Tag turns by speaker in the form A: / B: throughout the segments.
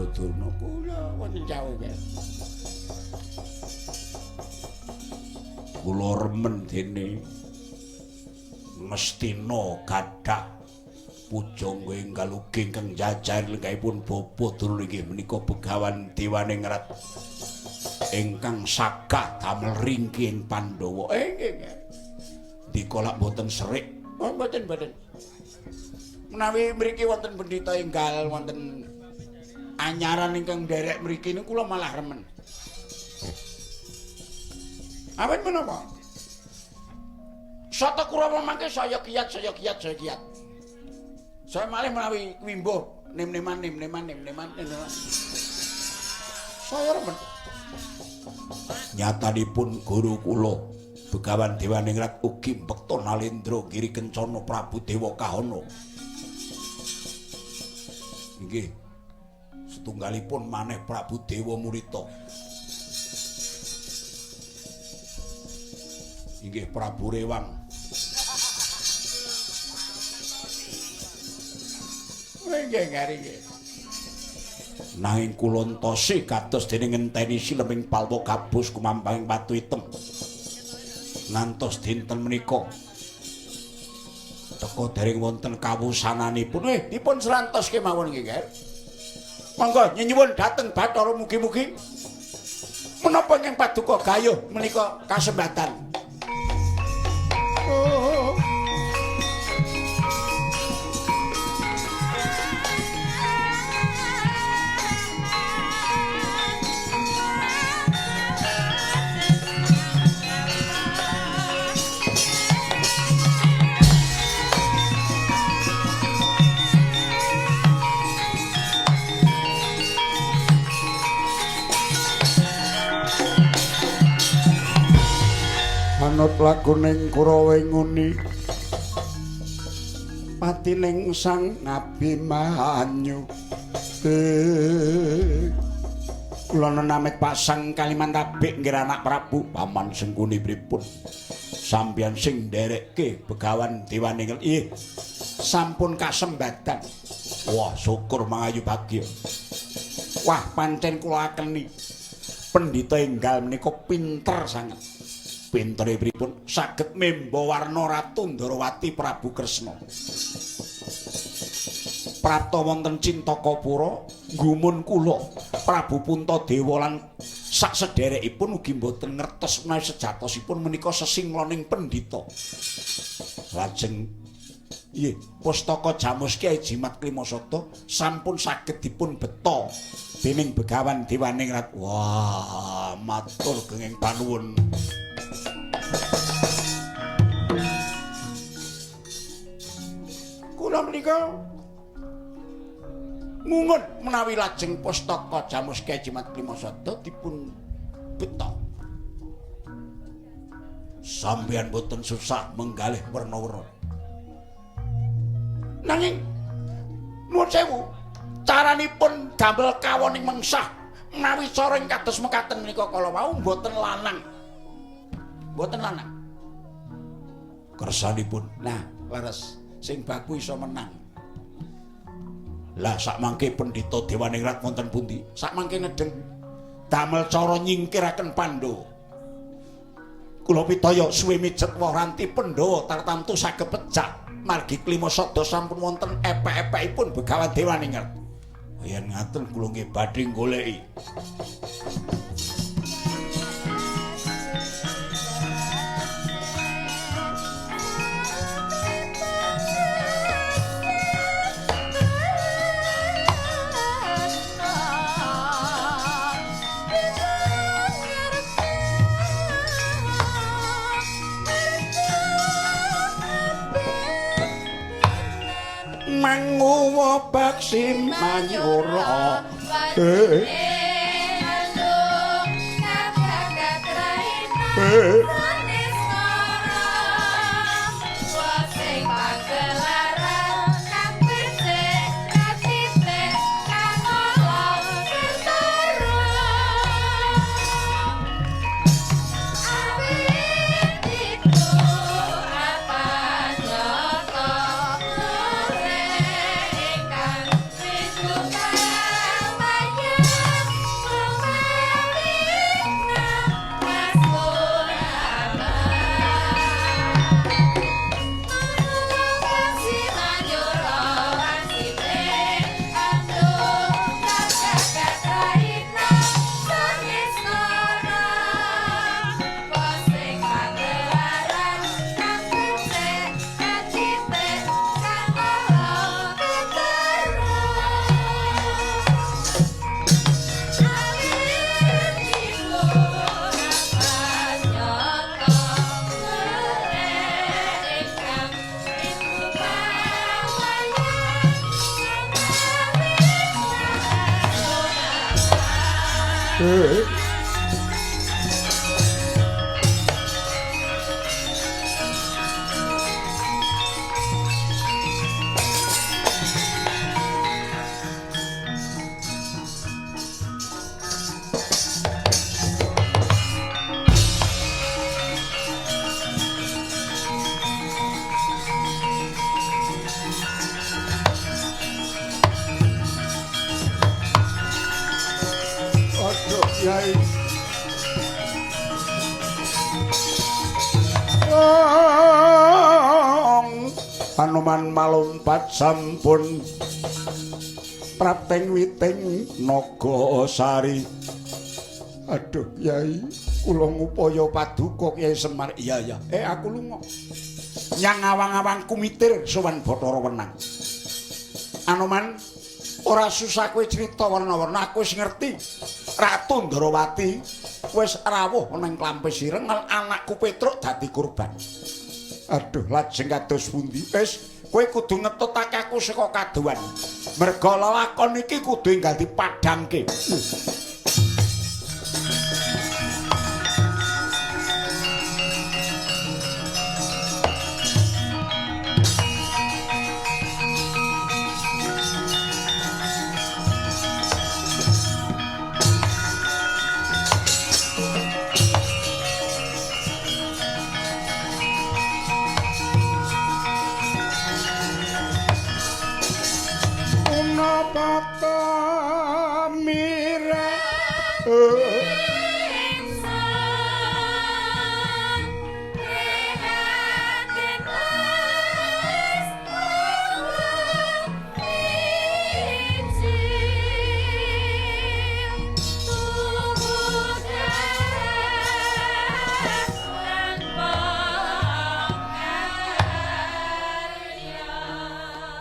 A: Guru Durna kula wonten jauh nggih. Kula remen dene Ngastina gadah pujangga enggal ugi ingkang jajar lenggahipun Bapa Durna inggih menika Begawan Dewaningrat ingkang sagah damel ringki ing Pandhawa. Nggih nggih. Ndika lak mboten serik. Oh mboten mboten. Menawi mriki wonten pendhita enggal wonten anyaran ingkang nderek mriki niku kula malah remen. Awit menapa? Sata Kurawa mangke saya kiat, saya kiat, saya kiat. Saya malih menawi wimbuh nem-neman nem-neman nem-neman nem-neman. Saya remen. Nyatanipun guru kula Begawan Dewaningrat ugi mbekta Nalendra Giri Kencana Prabu Dewa Kahana. Inggih. Setunggalipun maneh Prabu Dewa Murita. Inggih Prabu Rewang. Nggih nggih. Nanging kula entosi kados dene ngenteni sileming palwa gabus kumampanging watu item. Ngantos dinten menika teka dereng wonten kawusananipun. Dipun serantos kemawon nggih, Ger. Monggo nyenyuwun dhateng Bathara mugi-mugi menapa ingkang paduka gayuh menika kasembatan. Oh. Anut laguning Kurawa nguni patining Sang Abimanyu. Kula nenamit pasang Kalimantabik nggih anak Prabu Paman Sengkuni pripun? Sampeyan sing nderekke Begawan Dewaningrat. Ih, sampun kasembatan. Wah, syukur mangayu bagya. Wah, pancen kula akeni pendhita enggal menika pinter sanget. Pintere pripun saged memba warna Ratu Ndarawati Prabu Kresna. Prapta wonten Cintakapura nggumun kula Prabu Puntadewa lan sak sederekipun ugi mboten ngertos menawi sejatosipun menika sesingloning pendhita. Lajeng nggih pustaka Jamus Kyai Jimat Klimasada sampun saged dipun beta dening Begawan Dewaningrat. Wah, matur genging panuwun. Kula menika ngungun menawi lajeng pustaka Jamus Kyai Jimat Klimasada dipun beta. Sampeyan boten susah menggalih werna-werna. Nanging nuwun sewu, caranipun damel kawoning mengsah menawi cara ing kados mekaten menika kala wau mboten lanang. Mboten lanang. Kersanipun. Nah, leres sing baku iso menang. Lah sakmangke pendhita Dewaningrat wonten pundi? Sakmangke nedheng damel cara nyingkiraken Pandhawa. Kula pitaya suwe mijet waranti Pandhawa tartamtu saged pejah margi Klimasada sampun wonten epek-epekipun Begawan Dewaningrat. Yen ngaten kula nggih badhe goleki. Manguwa baksi manyura. Yai. Hanuman malompat sampun prapteng witing Nagasari. Aduh Yai, kula ngupaya paduka Kyai Semar. Iya ya. Aku lunga. Nyang awang-awang kumitir sowan Bathara Wenang. Anoman, ora susah kowe crita werna-werna, aku wis ngerti. Ratu Ndrawati wis rawuh ning Klampis Ireng, anakku Petruk dadi korban. Aduh, lajeng kados pundi? Wis, kowe kudu ngetutake aku saka kadohan. Merga lelakon iki kudu enggal dipadhangke.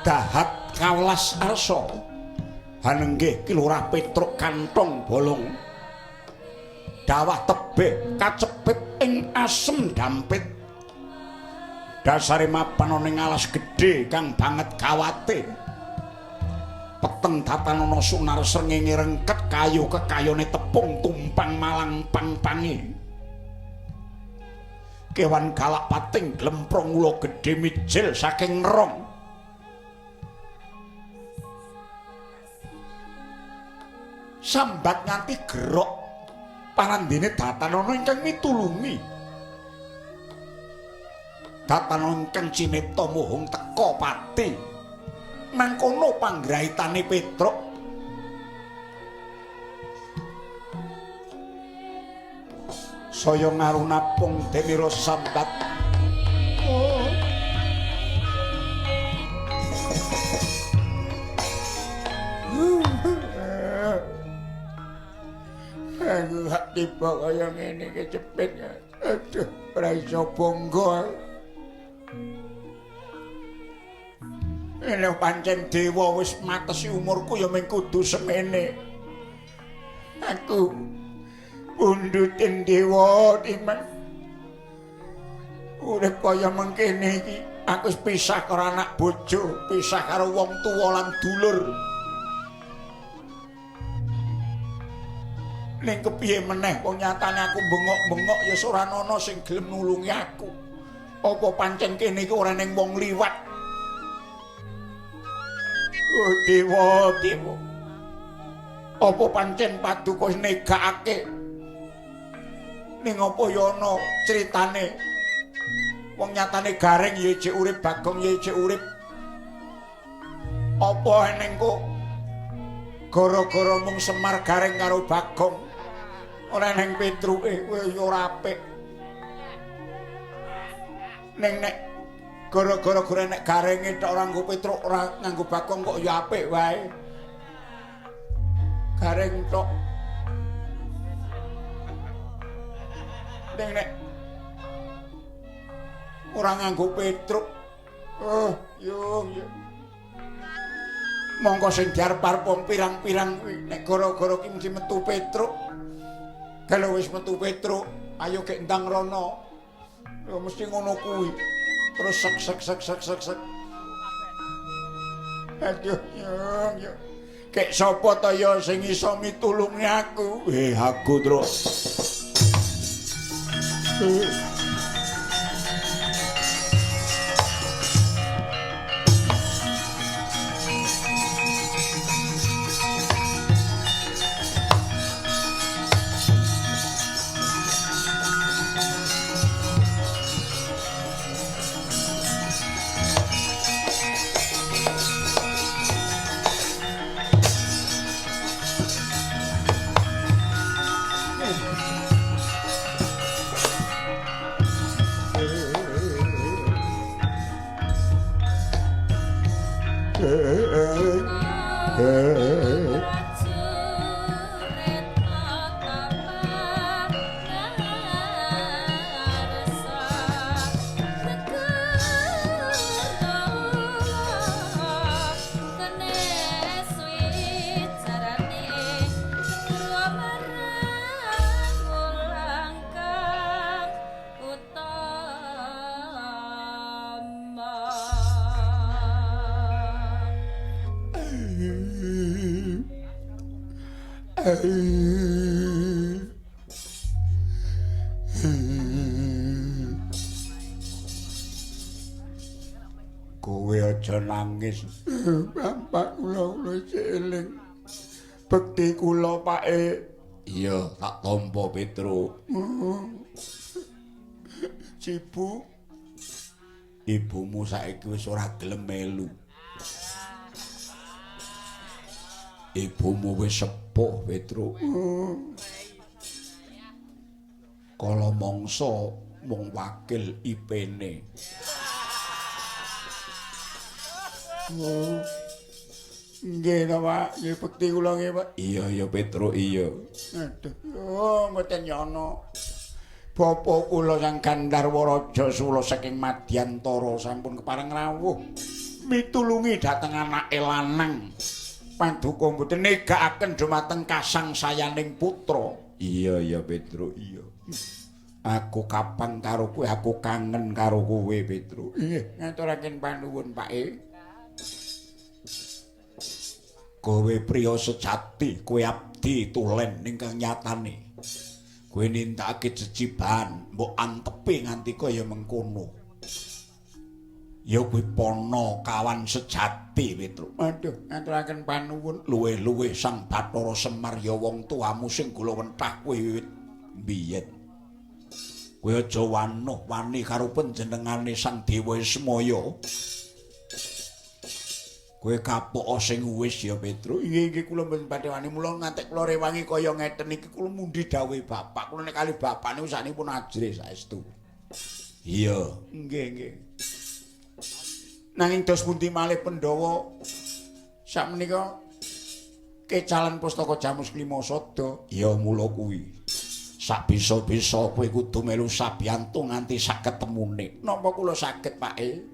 A: Dahat kawelas arsa hanenggih Ki Lurah Petruk kantong bolong dawah tebih kacepit ing asem dampit dasare mapan ana ing alas gedhe kang banget gawate peteng datanana sunar srengenge rengket kayu kekayone tepung tumpang malang pang-pange kewan galak pating glemprong ula gedhe mijil saking ngerong. Sambat nganti gerok parandene datanana ingkang mitulungi. Datanana ingkang cineta muhung teka pati. Mangkono panggraitane Petruk. Saya ngarunapung demira sambat. Aku gak tiba kaya ngene kecepit. Aduh, ora iso bangga. Nek pancen dewa wis matesi umurku ya mung kudu semene. Aku pundhuten dewa timan. Urip kaya mengkene iki, aku wis pisah karo anak bojo, pisah karo wong tuwa lan dulur. Ning kepiye meneh wong nyatane aku bengok-bengok ya ora ana sing gelem nulungi aku. Apa pancen kene iki ora ning wong liwat? Oh dewa, dewa. Apa pancen paduka negakake? Ning apa ya ana critane? Wong nyatane Gareng ya jek urip, Bagong ya jek urip. Apa eneng kok gara-gara mung Semar Gareng karo Bagong ora neng Petruke kowe ya ora apik. Ning nek gara-gara gore nek Garenge tok ora nganggo Petruk ora nganggo Bagong kok ya apik wae. Gareng tok. Ning nek ora nganggo Petruk, oh yo yo. Mongko sing diarep-arep wong pirang-pirang kuwi nek gara-gara ki mesti metu Petruk. Kalau wis metu Petruk, ayo gek ndang rono. Ya mesti ngono kuwi. Terus sek sek sek sek sek sek. Aduh, yo yo. Kek sapa ta ya sing iso mitulungi aku? Aku, Truk. Kowe aja nangis. Bapak kula kula eling. Bekti kula, Pake. Iya, tak tampa, Petro. Cibu. Ibumu saiki wis ora gelem melu. Ibumu wis sepuh, Petro. Kala mangsa mung wakil ipene. Oh. Nggih to, Pak. Nggih bekti kula nggih, Pak. Iya, iya, Petro, iya. Aduh, oh, mboten nyono. Bapa kula Sang Gandharwa Raja Sula saking Madyantara sampun kepareng rawuh mitulungi dhateng anake lanang. Paduka mboten negakaken dumateng kasangsayaning putra. Iya, iya, Petro, iya. Aku kapan karo kowe, aku kangen karo kowe, Petro. Nggih, ngaturaken panuwun, Pake. Kowe priya sejati, kowe abdi tulen ingkang nyatane. Kowe nindakake ceciban, mbok antepi nganti kaya mengkono. Ya kuwi pana kawan sejati, Petro. Aduh, ngaturaken panuwun. Luwih-luwih Sang Bathara Semar ya wong tuamu sing kula wentah kowe wiwit mbiyen. Kowe aja wanuh wani karo panjenengane Sang Dewa Ismaya. Kowe kapok sing wis ya, Petro. Nggih, nggih kula mboten badhe wani mula ngantek kula rewangi kaya ngeten iki kula mundi dawuhe bapak. Kula nek kali bapak niku sakniki pun ajrih saestu. Iya, nggih, nggih. Nanging dos pundi malih Pandhawa sakmenika kecalan pustaka Jamus Klima Sada. Ya mula kuwi. Sak bisa-bisa kowe kudu melu sabiyantu nganti sak ketemune. Napa kula saged, Pake?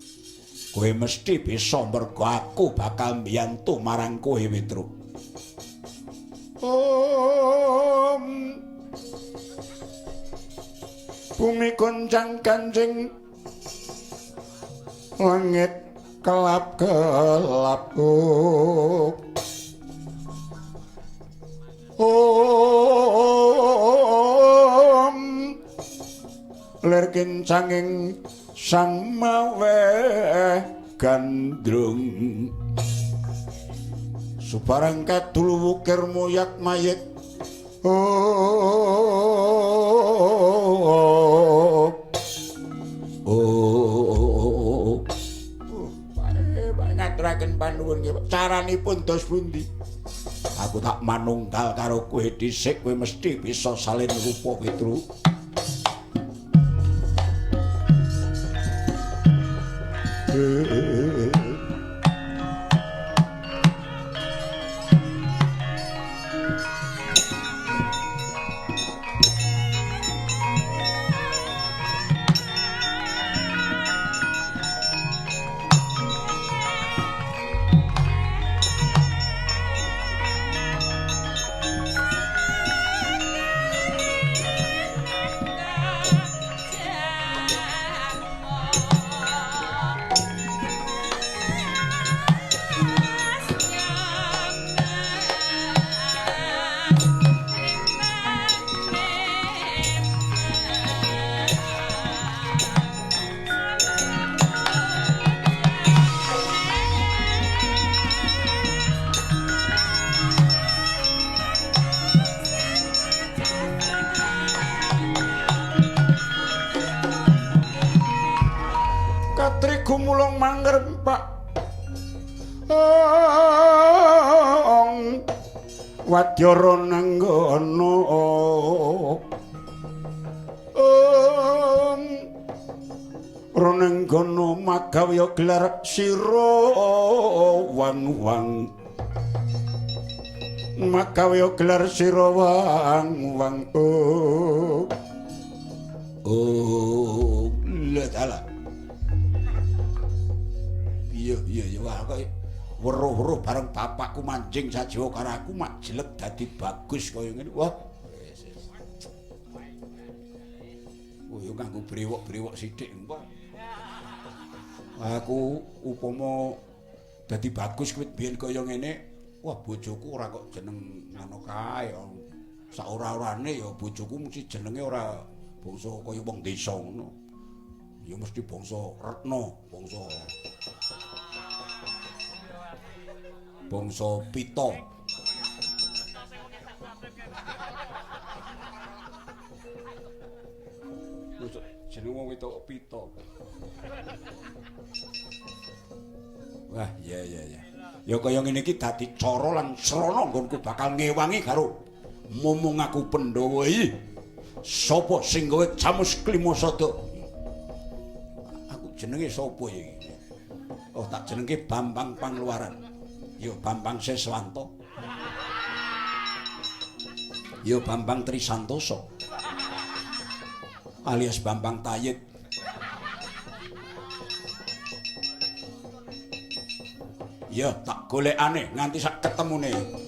A: Kowe mesti bisa mergo aku bakal mbiyantu marang kowe, Petro. Om. Bumi goncang kancing, langit kelap-kelap. Om. Lir kincanging sang maweh gandrung. Subarang kadul wukir moyak mayit. Oh, oh, Pak, ngaturaken panuwun nggih, Pak. Caranipun dos pundi? Aku tak manunggal karo kowe dhisik, kowe mesti bisa salin rupa, Petro. wong mangrempak. Wadyara nanggono. Ronenggono magawe gelar sira wang-wang. Magawe gelar sira wang-wang. Oh. Oh, lha dalah. Iya iya iya wah kok weruh-weruh bareng bapakku manjing sajiwa karo aku mak jelek dadi bagus kaya ngene. Wah. Wis wis. Oh, yo nganggo brewok-brewok sithik engko. Aku upama dadi bagus kuwi biyen kaya ngene, wah bojoku ora kok jeneng ngono kae. Sak ora-orane ya bojoku mesti jenenge ora bangsa kaya wong desa ngono. Ya mesti bangsa Retna, bangsa Pita. Jeneng wong wedok Pita. Wah, iya iya iya. Ya kaya ngene iki dadi cara lan srana nggonku bakal ngewangi karo momong aku Pandhawa iki. Sapa sing gawe Camus Klimasada? Aku jenenge sapa iki? Oh, tak jenenge Bambang Pangluaran. Ya Bambang Seswanto. Ya Bambang Trisantoso. Alias Bambang Tayit. Ya tak golekane nganti sak ketemune.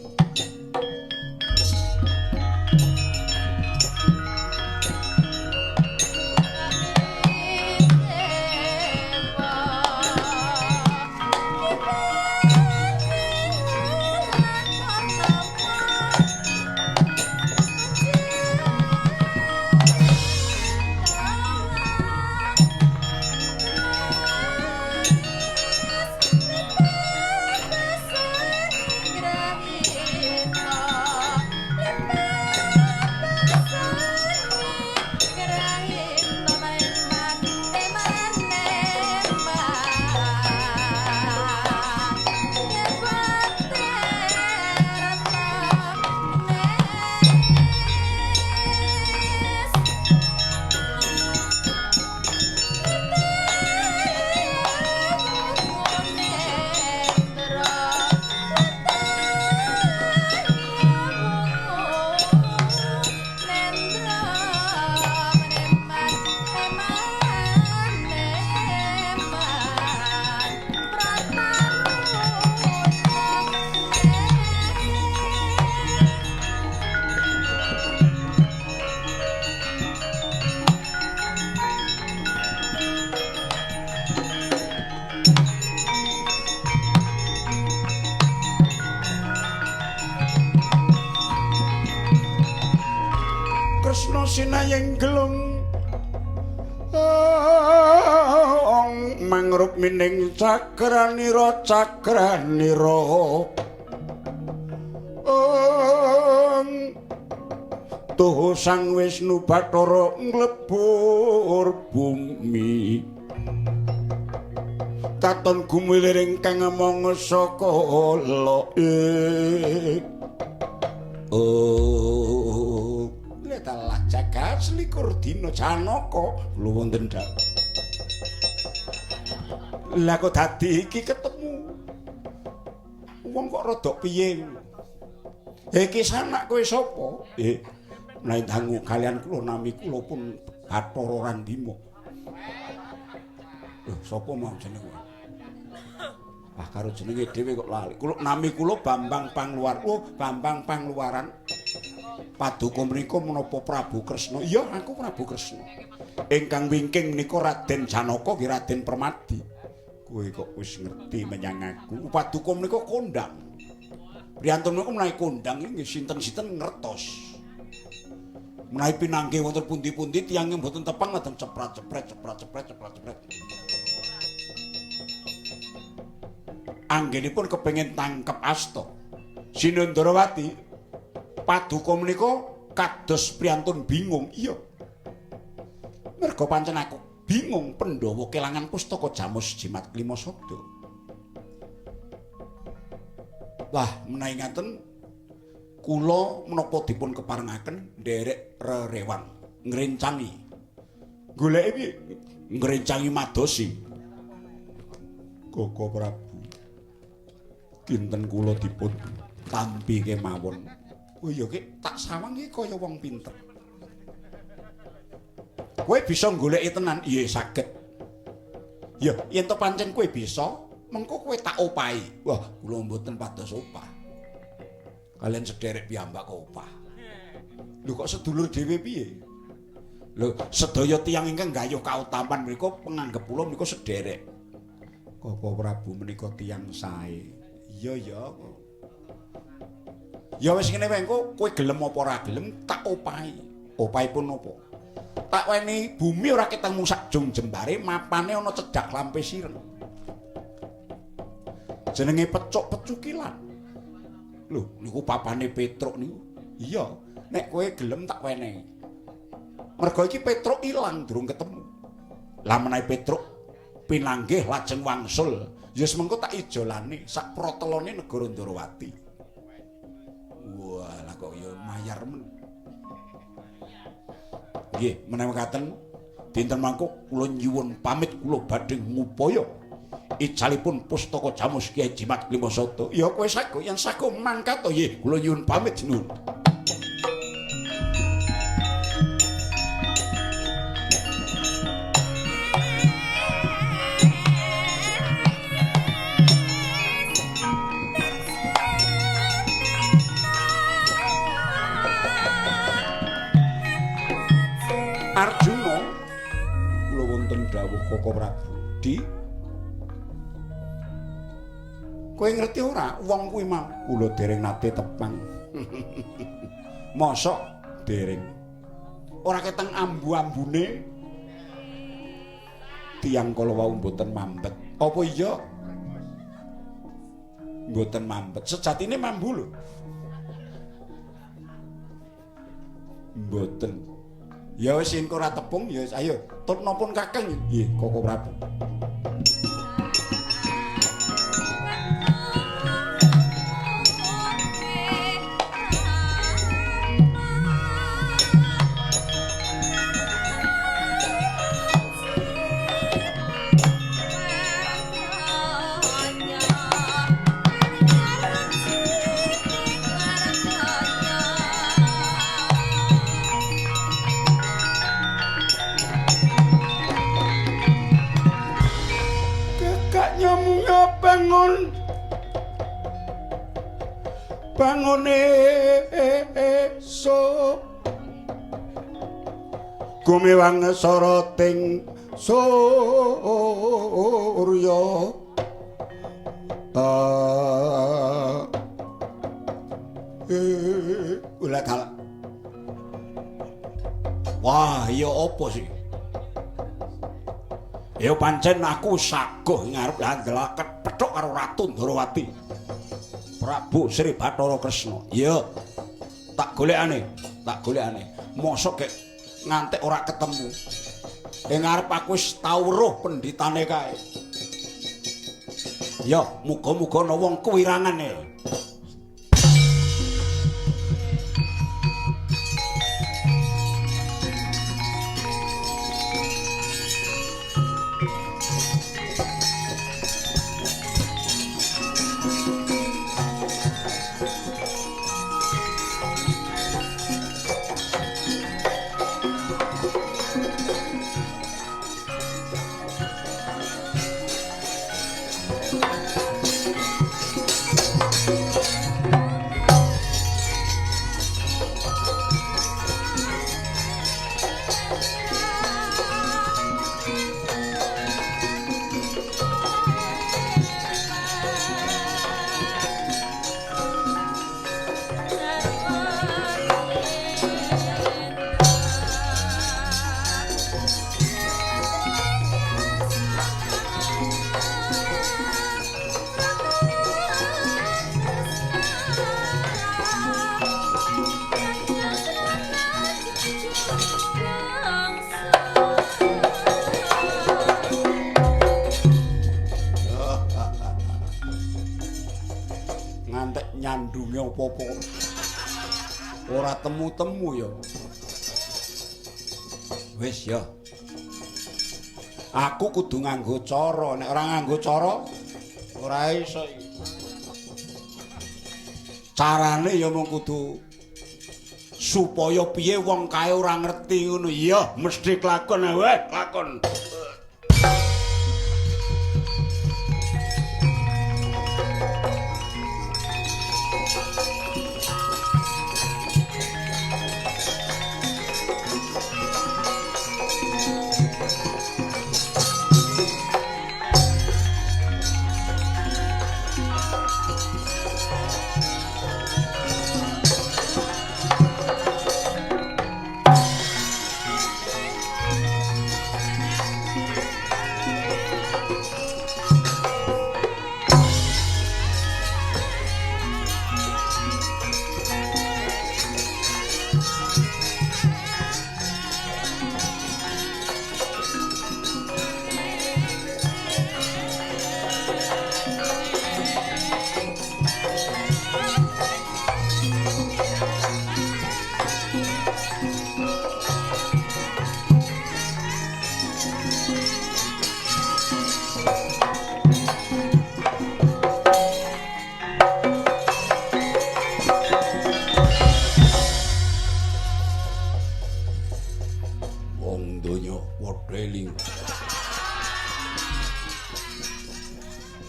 A: Sinayeng gelung mangrup mining cakranira cakranira tuhu Sang Wisnu Bathara nglebur bumi katon gumilir ingkang mangsa kala. Oh, dalah jagat selikur dina Janaka lho wonten dak. Lah kok dadi iki ketemu. Wong kok rada piye? Iki sanak kowe sapa? Menawi dangu kalian kula nami kula pun Bathara Randima. Lho sapa mau jenenge? Ah karo jenenge dhewe kok lali. Kula nami kula Bambang Pangluar. Oh, Bambang Pangluaran. Paduka mriku menapa Prabu Kresna? Iya, aku Prabu Kresna. Ingkang wingking menika Raden Janaka nggih Raden Permadi. Kowe kok wis ngerti menyang aku. Paduka menika kondang. Priyantun menika menawi kondang nggih sinten-sinten ngertos. Menawi pinanggih wonten pundi-pundi tiyange mboten tepang lajeng ceprat-cepret ceprat-cepret ceprat-cepret. Anggenipun kepengin tangkep asta. Sinundarawati paduka menika kados priyantun bingung. Iya. Merga pancen aku Bingung Pandhawa kelangan pustaka Jamus Jimat Klimasada. Wah, menawi ngaten kula menapa dipun keparengaken nderek rerewang ngrencangi. Goleki piye? Ngrencangi madosi. Koko Prabu. Kinten kula dipun tampi kemawon. Oh iya ki tak sawang iki kaya wong pinter. Kowe bisa goleki tenan? Iya saged. Ya, yen to pancen kowe bisa, mengko kowe tak opahi. Wah, kula mboten pados opah. Kalian sederek piyambak kok opah. Lho kok sedulur dhewe piye? Lho, sedaya tiyang ingkang gayuh kautaman menika penganggep kula menika sederek. Koko Prabu menika tiyang sae. Iya ya. Ya wis ngene wae engko kowe gelem apa ora gelem tak opahi. Opahipun napa? Tak weni bumi ora ketemu sak jung jembare, mapane ana cedhak lampe sireng. Jenenge pecuk pecukilan. Lho, niku papane Petruk niku. Iya, nek kowe gelem tak wenehi. Mergo iki Petruk ilang durung ketemu. Lah menawi Petruk pinanggih lajeng wangsul, ya semengko tak ijolane sak protelone negara Ndorowati. Wah, lah kok ya mayar men. Nggih, menawi mekaten dinten mangko kula nyuwun pamit kula badhe ngupaya icalipun pustaka Jamus Kyai Jimat Klimasada. Ya kowe sago yen sago mangkat to nggih, kula nyuwun pamit nuwun. Arjuna kula wonten dawuh Koko Prabu. Di kowe ngerti ora wong kuwi mau? Kula dereng nate tepang. Mosok dereng. Ora keteng ambu-ambune. Tiyang kala wau mboten mambet. Apa iya? Mboten mambet. Sejatine mambu lho. Mboten. Ya wis yen ora tepung ya wis ayo tutna pun kakang. Nggih Koko Prabu. Bangun esuk gumiwang soroting surya ula dalah. Wah, ya apa sih? Ya pancen aku saguh ngarep ndelok kepethuk karo Ratu Ndorowati. Prabu Sri Bathara Kresna. Iya. Tak golekane, tak golekane. Mosok gek ngantek ora ketemu. Ing ngarep aku wis tau weruh pendhitane kae. Ya, muga-muga ana wong kuwirangane. Nyandunge apa-apa. Ora temu-temu ya. Wis ya. Aku kudu nganggo cara, nek ora nganggo cara ora iso iki. Carane ya mung kudu supaya piye wong kae ora ngerti ngono. Iya, mesti kelakon weh, kelakon.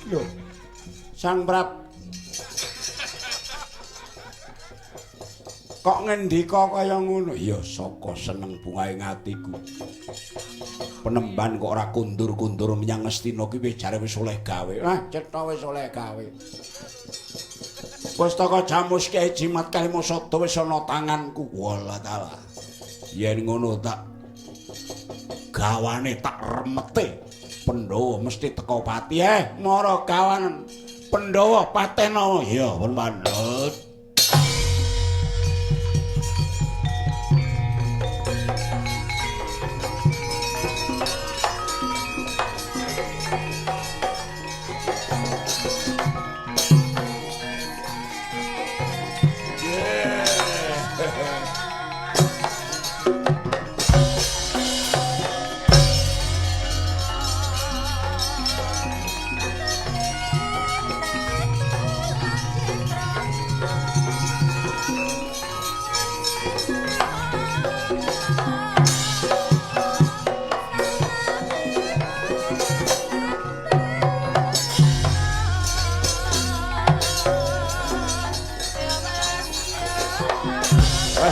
A: Lho, Sang Prabu kok ngendika kaya ngono? Ya saka seneng bungahe atiku. Penemban kok ora kundur-kundur menyang Ngastina ki wis jare wis oleh gawe. Ah, cetha wis oleh gawe. Pustaka Jamus Kyai Jimat Kalimasada wis ana tanganku. Wallah taala. Yen ngono tak gawane tak remete. Pandhawa mesti teka pati. Mara gawanen. Pandhawa patena. Ya, pun pandhet.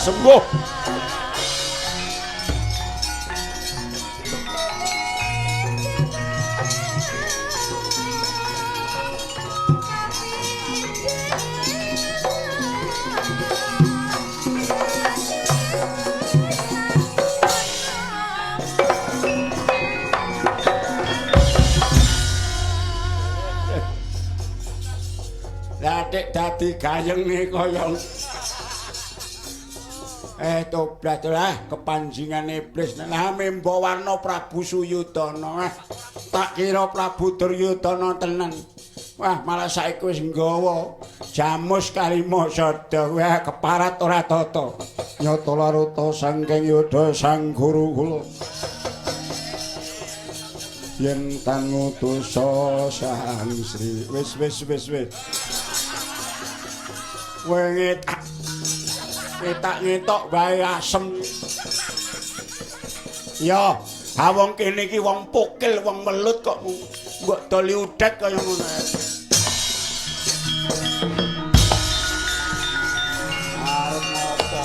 A: Sembuh. Lah dadi gayenge kaya toblat lah kepanjingan iblis. Lah memba warna Prabu Suyudana. Tak kira Prabu Duryudana tenan. Wah, malah saiki wis nggawa Jamus Kalimasada. Wah, keparat ora tata. Nyata laruta saking yuda sang guru kula. Yen tan ngutusa Sang Sri. Wis wis wis wis. Wengi tak ngetok wae asem. Ya, ha wong kene iki wong pokil, wong melut kok mbok doli udet kaya ngono. Arep ngopo?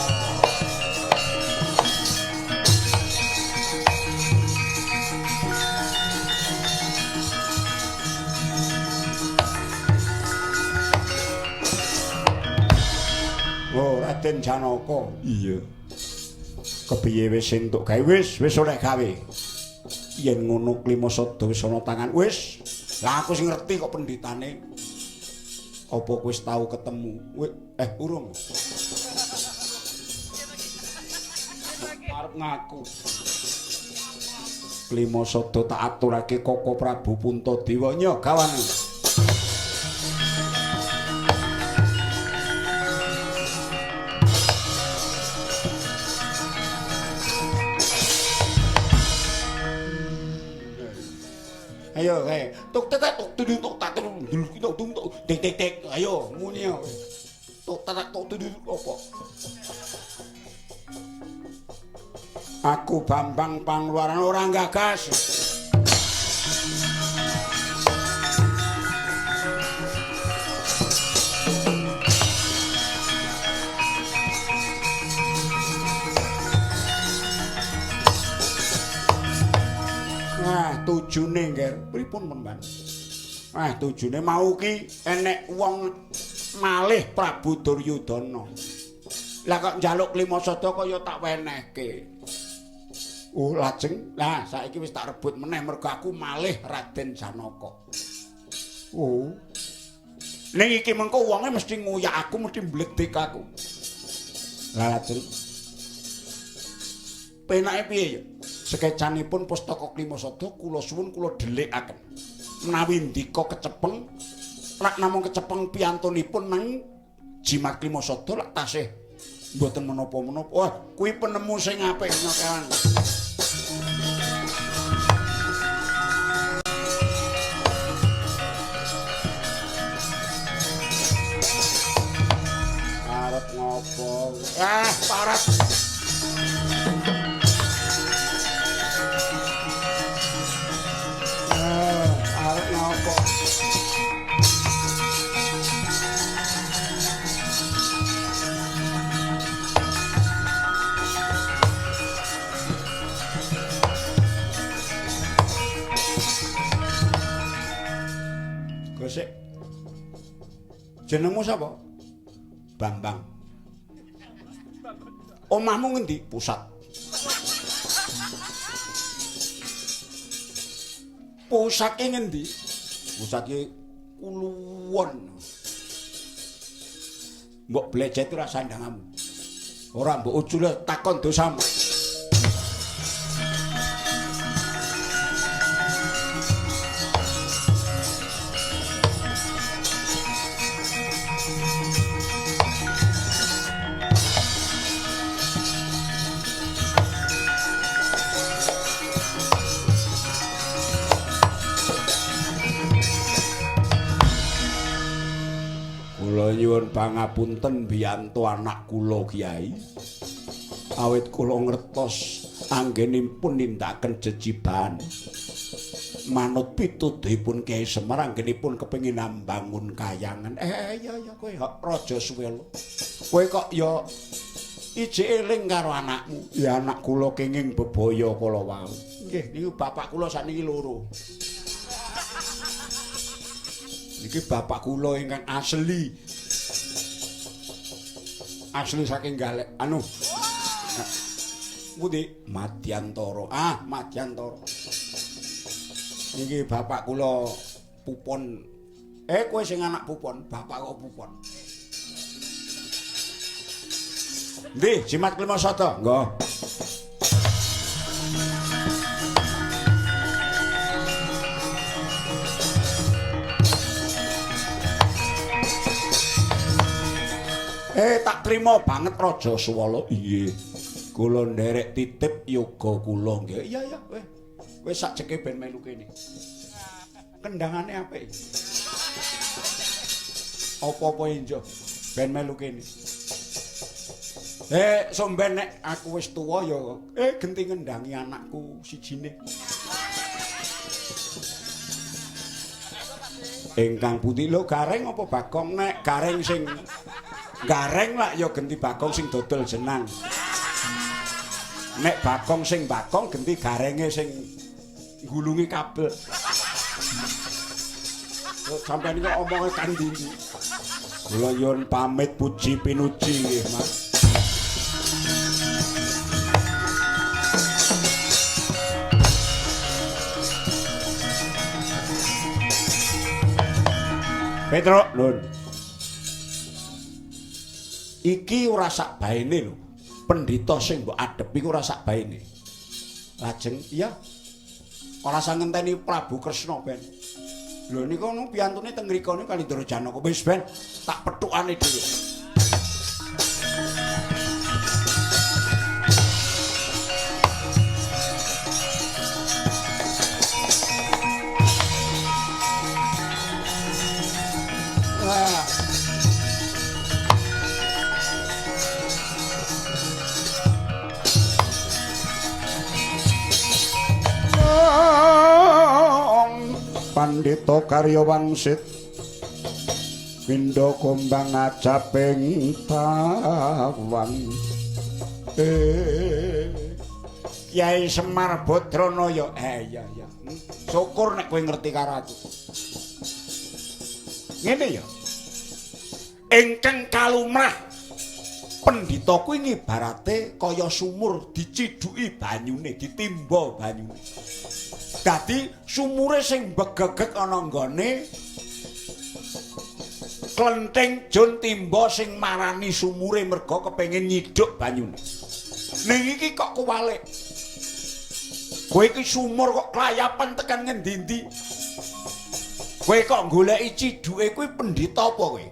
A: Oh, Raden Janaka. Iya. Kepiye wis entuk gawe? Wis, wis oleh gawe. Yen ngono Klimasada wis ana tangan. Wis. Lah aku sing ngerti kok pendhitane. Apa kowe wis tau ketemu? Urung. Arep ngaku. Klimasada tak aturake Koko Prabu Puntadewa. Nyo gawane. Ayo kae. Tuk tek tuk tuk tuk tak tuk tuk tuk tuk tek tek tek. Ayo muni yo. Tuk tek tuk tuk apa? Aku Bambang Pangluaran ora gagas. Nah, tujune nggih pripun Mbak? Ah, tujune mau ki enek wong malih Prabu Duryudana. Lah kok njaluk Klimasada kaya tak wenehke. Oh, lajeng. Lah saiki wis tak rebut meneh mergo aku malih Raden Janaka. Oh. Ning iki mengko wonge mesti nguyak aku, mesti mbledhek aku. Lah lajeng. Penake piye ya? Sekecanipun pustaka Klimasada kula suwun kula dhelikaken. Menawi ndika kecepeng, lak namung kecepeng piyantunipun nang jimat Klimasada lak tasih mboten menapa-menapa. Wah, kuwi penemu sing apik nyokewan. Arep ngopo? Ah, parah. Arep ngopo? Gosek. Jenengmu sapa? Bambang. Omahmu ngendi? Pusat. Pusake ngendi? Pusake Kuluwon. Mbok blecet ora sandangamu. Ora mbok ucul takon dosamu. Kula nyuwun pangapunten biyantu anak kula Kyai. Awit kula ngertos anggenipun nindakaken jejibahan. Manut pituduhipun Kyai Semar anggenipun kepengin ambangun kayangan. Iya iya kowe Raja Suwela. Kowe kok ya ijik eling karo anakmu. Ya anak kula kenging bebaya kala wau. Nggih niku bapak kula sakniki loro. Niki bapak kula ingkang asli. Asli saking Galek. Anu. Pundi? Madyantara. Ah, Madyantara. Niki bapak kula Pupon. Kowe sing anak Pupon, bapak kok Pupon. Ndi, Jimat Klimasada? Nggih. Tak trima banget Raja Suwala. Iya. Kula nderek titip yoga kula nggih. Iya iya, weh. Wis sak jeke ben melu kene. Kendangane apik. Apa-apa enjo ben melu kene. Somben nek aku wis tuwa ya genti ngendangi anakku sijine. Ingkang putih lho Gareng apa Bagong? Nek Gareng sing Gareng lak ya genti Bagong sing dodol jenang. Nek Bagong sing Bagong genti Garenge sing nggulungi kabel. Sampeyan iki omonge kandhi. Kula nyuwun pamit puji pinuji nggih, Mas. Petro, Nun. Iki ora sak baene lho. Pendhita sing mbok adhepi ku ora sak baene. Lajeng iya. Ora usah ngenteni Prabu Kresna ben. Lho niku nu piyantune teng mriku niku Kalindra Janaka. Wis ben tak pethukane dhewe. Pandhita karya wangsit pindha kombang ajaping tawang. Kyai Semar Badranaya. Iya iya. Syukur nek kowe ngerti karo aku. Ngene ya. Ingkang kalumrah pendhita kuwi ngibarate kaya sumur dicidhuki banyune, ditimba banyune. Dadi sumure sing begegeg ana nggone klenthing jun timba sing marani sumure merga kepengin nyidhuk banyune. Ning iki kok kuwalik. Kowe iki sumur kok klayapan tekan ngendi-endi. Kowe kok goleki cidhuke kuwi pendhita apa kowe?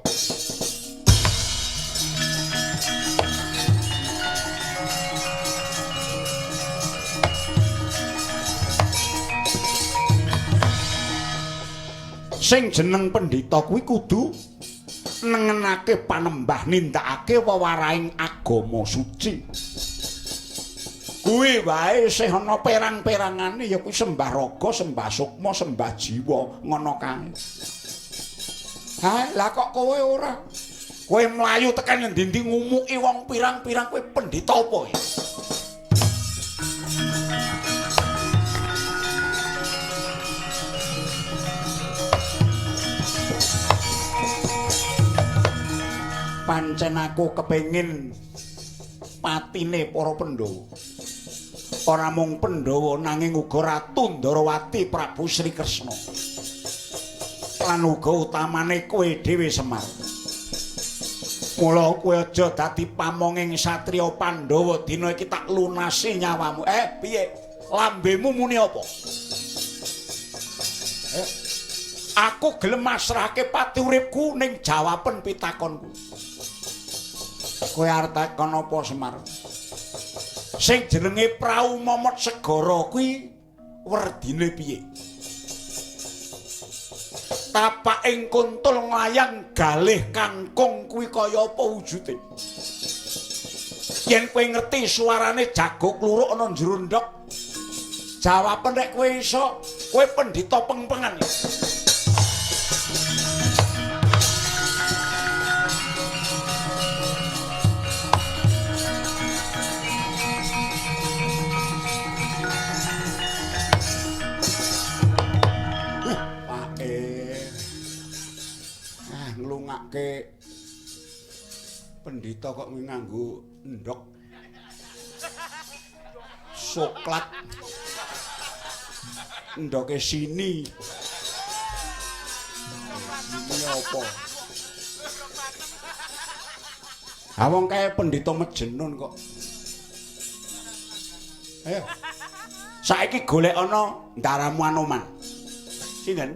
A: Sing jeneng pendhita kuwi kudu nengenake panembah nindakake wewarahing agama suci. Kuwi wae isih ana perang-perangane ya kuwi sembah raga, sembah sukma, sembah jiwa, ngono kae. Ha, lah kok kowe ora? Kowe mlayu tekan ngendi-endi ngumuki wong pirang-pirang kowe pendhita apa kowe? Pancen aku kepengin patine para Pandhawa. Ora mung Pandhawa nanging uga Ratu Ndarawati Prabu Sri Kresna. Lan uga utamane kowe dhewe Semar. Mula kowe aja dadi pamonging satriya Pandhawa dina iki tak lunasi nyawamu. Piye? Lambemu muni apa? Aku gelem masrahke pati uripku ning jawaben pitakonku. Kowe arep takon apa Semar? Sing jenenge prau momot segara kuwi werdine piye? Tapaking kuntul nglayang galih kangkung kuwi kaya apa wujude? Yen kowe ngerti suarane jago kluruk ana jero ndhok, jawaben nek kowe iso, kowe pendhita pengpengan. Nglungake pendhita kok nganggo endhok soklat endhoke sini. Sini apa? Ha wong kae pendhita mejenun kok. Ayo. Saiki golek ana ndaramu Anoman. Sinten?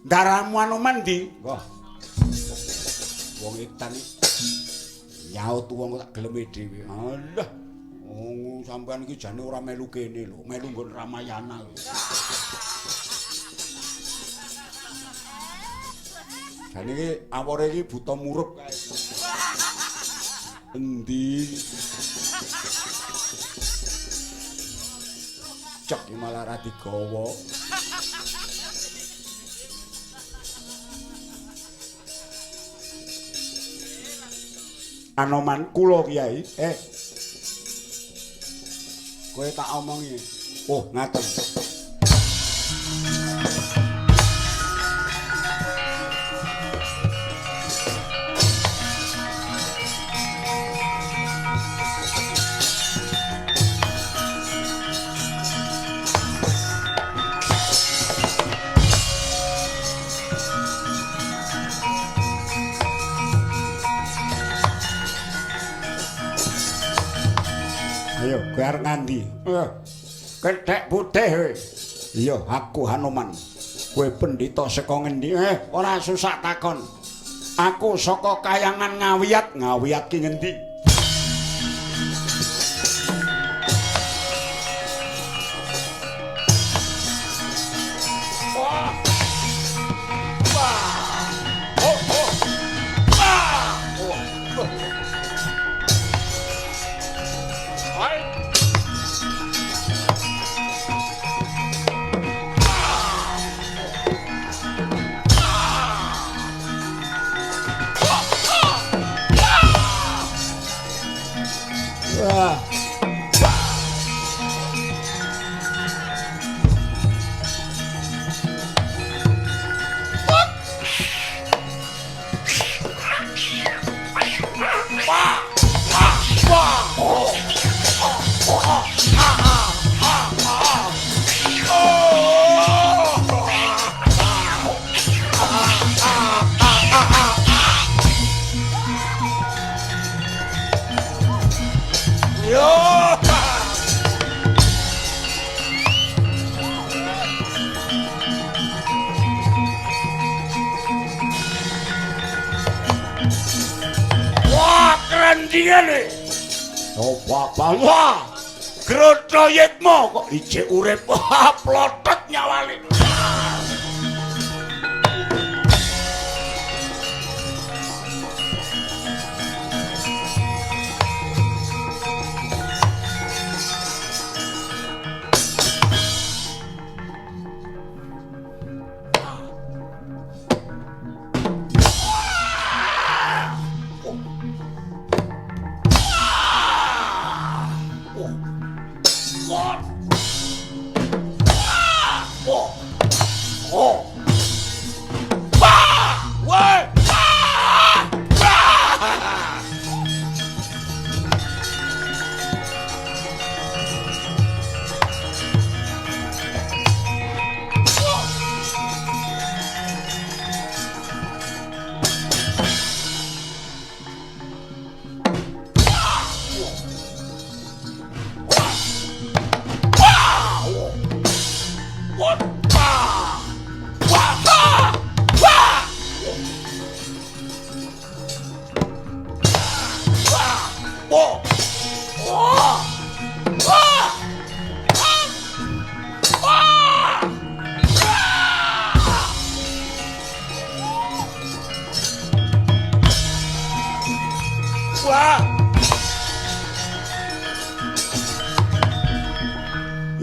A: Ndaramu Anoman ndi? Wah. Wong edan iki nyaut wong tak geleme dhewe. Alah, wong sampean iki jane ora melu kene lho, melu nggon Ramayana lho. Jane iki awore iki buta murup kae. Endi? Cek malah ra digawa. Anoman kula Kyai. Kowe tak omongi. Oh, ngaten. Ayo, kowe arep ngandi? Kethek putih kowe. Iya, aku Hanoman. Kowe pendhita saka ngendi? Ora susah takon. Aku saka kayangan Ngawiyat. Ngawiyat ki ngendi? Wah. Wah. Oh. Wah. Coba wah, Groto Yitma kok ijek urip. Wah, plotot nyawane.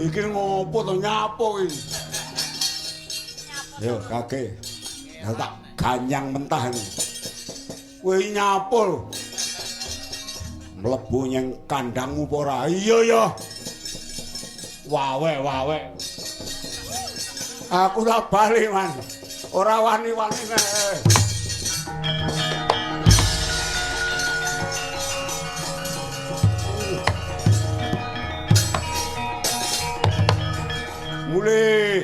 A: Iki ngopo to nyapo iki? Yo kake. Ya tak ganyang mentah iki. Kowe nyapo lho. Mlebu nyang kandangmu apa ora? Iya ya. Wawe wawe. Aku tak bali, Man. Ora wani-wani. Mulih.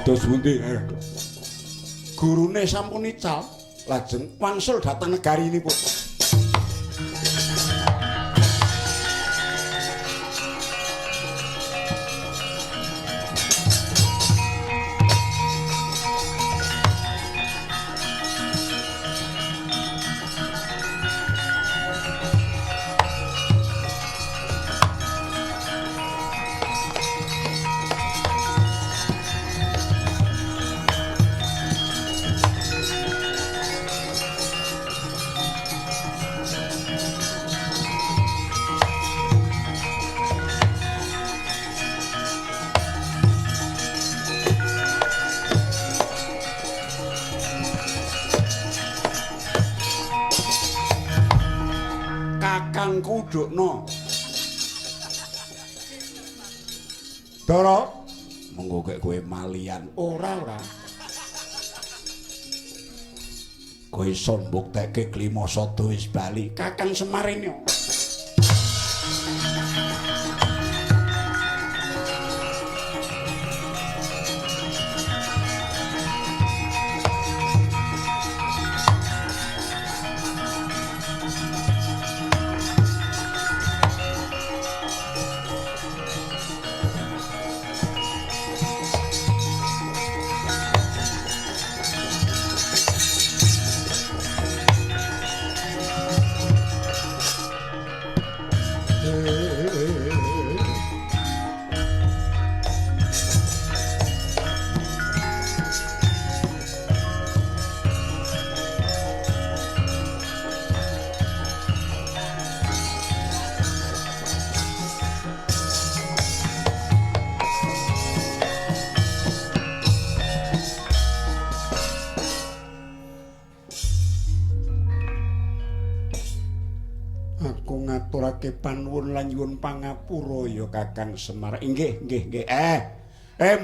A: Terus pundi? Gurune sampun ical, lajeng wangsul dhateng negarinipun. Kakangku Dukno. Dara, mengko kek kowe malian. Ora, ora. Kowe iso mbuktekke Klimasada wis bali. Kakang Semar ini. Aku ngaturake panuwun lan nyuwun pangapura ya Kakang Semar. Inggih, nggih, nggih.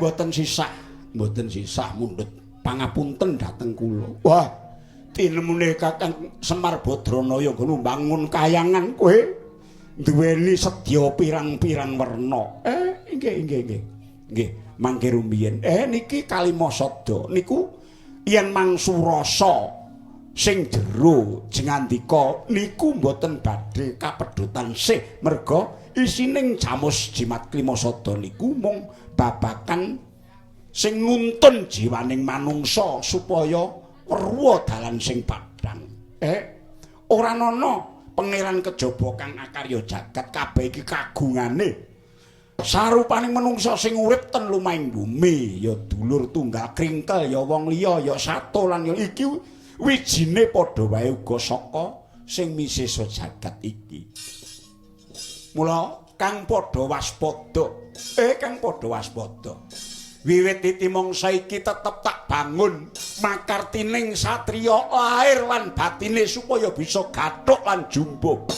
A: Mboten sisah, mboten sisah mundhut pangapunten dhateng kula. Wah, tinemune Kakang Semar Badranaya ngono mbangun kayangan kowe duweni sedya pirang-pirang werna. Inggih, nggih, nggih. Nggih, mangke rumiyin. Niki Kalimasada niku yen mangsu rasa sing jero jengandika niku mboten badhe kapedhotan sih merga isining jamus jimat Klimasada niku mung babakan sing nuntun jiwaning manungsa supaya weruh dalan sing padhang. Ora ana pangeran kejaba kang akarya jagat, kabeh iki kagungane sarupaning manungsa sing urip ten lumahing bumi, ya dulur tunggal kringkel, ya wong liya, ya sato lan ya iki wijine padha wae uga saka sing misesa jagat iki. Mula kang padha waspada. Kang padha waspada. Wiwit titi mangsa iki tetep tak bangun makartining satriya lahir lan batine supaya bisa gathuk lan jumbuh.